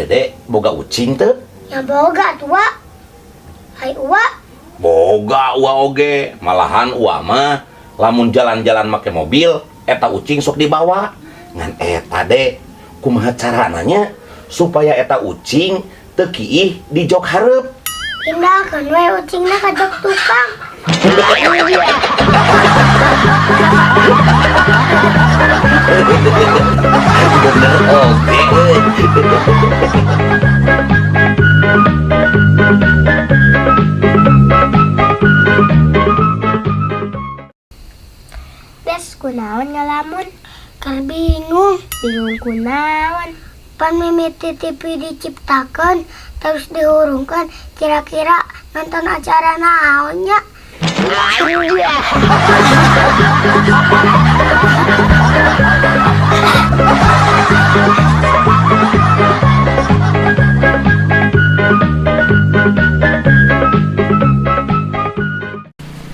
Dede boga ucing teu? Ya boga tua. Hai uwa. Boga uwa oge, malahan uwa mah lamun jalan-jalan make mobil eta ucing sok dibawa. Ngan eta De, kumaha carana nya supaya eta ucing teu kiih di jok hareup? Pindahkeun we ucingna ka jok tukang. Bener oge. Bes kunaon ngalamun? Keur bingung. Bingung kunaon? Pan mimiti TV diciptakeun terus dihurungkeun, kira-kira nonton acara naon nya?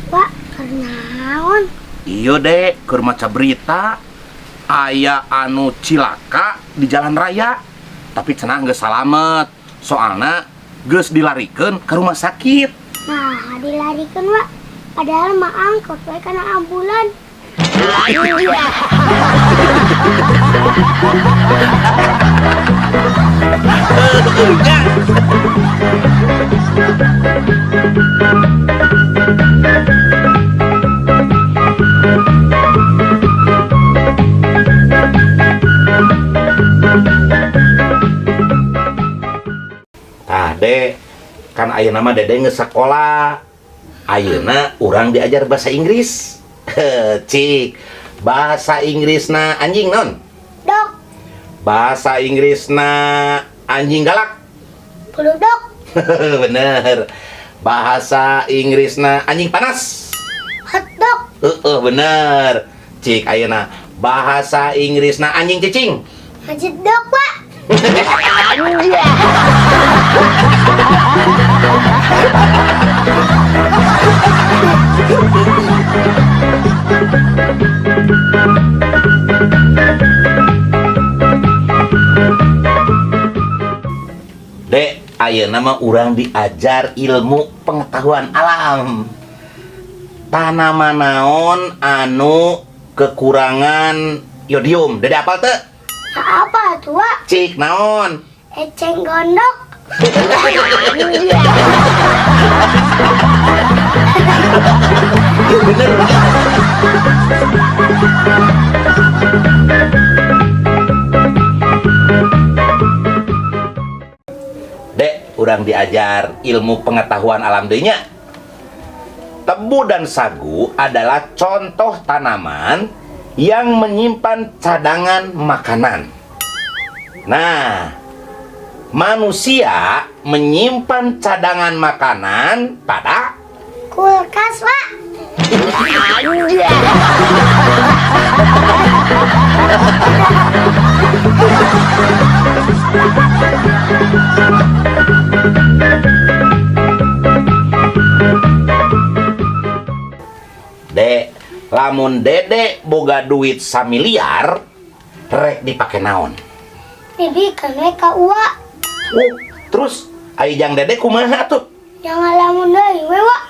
Wak, keur naon? Iya Dek, keur maca berita aya anu cilaka di jalan raya, tapi cenah geus salamet. Soalna geus dilarikeun ke rumah sakit. Nah, dilarikeun Wak. Padahal mah angkot we kana ambulan. Tah Dek, kan ayeuna mah Dede geus sakola. Ayeuna urang diajar bahasa Inggris. Cik, bahasa Inggrisna anjing non? Dok. Bahasa Inggrisna anjing galak. Bulldog. Bener. Bahasa Inggrisna anjing panas. Hot dog. Heeh, bener. Cik, ayeuna bahasa Inggrisna anjing cicing. Haji dog, Pak. Dek, ayeuna mah urang diajar ilmu pengetahuan alam. Tanaman naon anu kekurangan yodium? Dede apal teu? Apa tuh, Wak? Cik naon? Eceng gondok. Bener. Dek, urang diajar ilmu pengetahuan alam deui nya. Tebu dan sagu adalah contoh tanaman yang menyimpan cadangan makanan. Nah, manusia menyimpan cadangan makanan pada kulkas, Pak. Dek, lamun Dede boga duit samiliar, rek dipake naon? Dibikeun we ka uwa. Oh, terus ai jang Dede kumaha tuh? Yang ngalamun deui we, Wak.